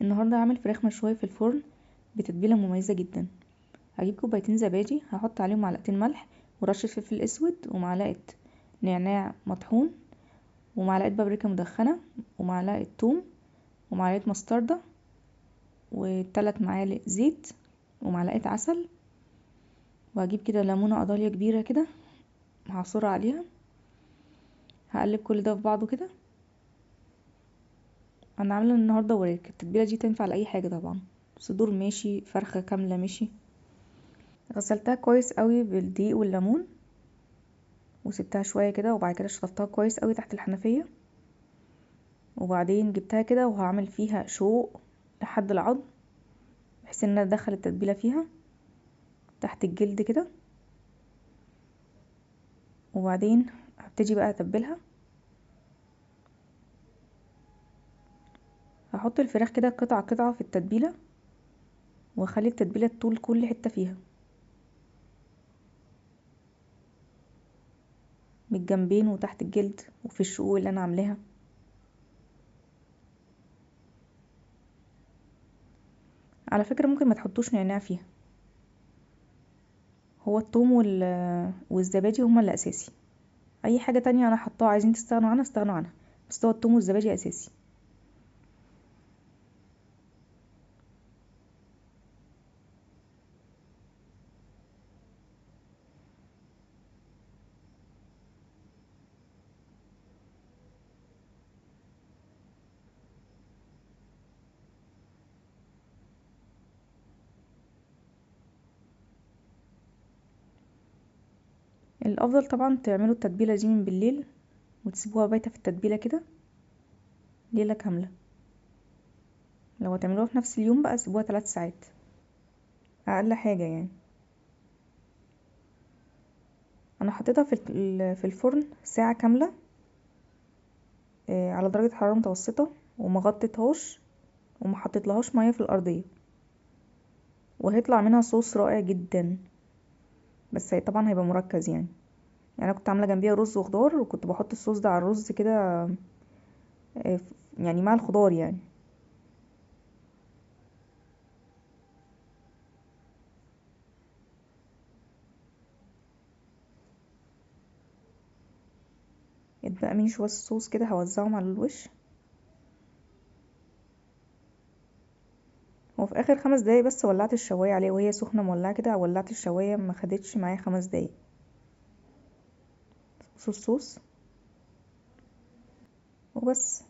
النهارده هعمل فراخ مشوية في الفرن بتتبيلة مميزة جدا. هجيب كوبايتين زبادي، هحط عليهم معلقتين ملح ورشة فلفل اسود ومعلقة نعناع مطحون ومعلقة بابريكا مدخنة ومعلقة ثوم ومعلقة مستردة وثلاث معالق زيت ومعلقة عسل، وهجيب كده ليمونة قضايا كبيرة كده هعصرها عليها. هقلب كل ده في بعضه كده. انا عامله النهارده وراك، التتبيله دي تنفع لاي حاجة طبعا، صدور ماشي، فرخة كاملة ماشي. غسلتها كويس قوي بالدقيق والليمون وسبتها شوية كده، وبعد كده شطفتها كويس قوي تحت الحنفية، وبعدين جبتها كده وهعمل فيها شوق لحد العظم بحيث ان انا ادخل التتبيله فيها تحت الجلد كده. وبعدين هبتدي بقى اتبلها. هحط الفراخ كده قطعه قطعه في التتبيله واخلي التتبيله طول كل حتة فيها من الجنبين وتحت الجلد وفي الشقوق اللي انا عاملاها. على فكرة ممكن ما تحطوش نعناع فيها، هو الثوم والزبادي هما اللي اساسي، اي حاجة تانية انا حطاها عايزين تستغنوا عنها استغنوا عنها، بس هو الثوم والزبادي اساسي. الافضل طبعا تعملوا التتبيله دي من بالليل وتسيبوها بايته في التتبيله كده ليلة كاملة. لو هتعملوها في نفس اليوم بقى سيبوها 3 ساعات اقل حاجة يعني. انا حطيتها في الفرن ساعة كاملة على درجه حرارة متوسطه، وما غطيتهاش وما حطيتلهاش مية في الارضية، وهيطلع منها صوص رائع جدا، بس طبعا هيبقى مركز يعني. انا كنت عامله جنبيها رز وخضار، وكنت بحط الصوص ده على الرز كده، يعني مع الخضار يعني. اتبقى مني شوية الصوص كده هوزعهم على الوش. وفي اخر 5 دقايق بس ولعت الشوايه عليه وهي سخنة مولعه كده، ولعت الشوايه ما خدتش معايا 5 دقايق. بصوا الصوص وبس.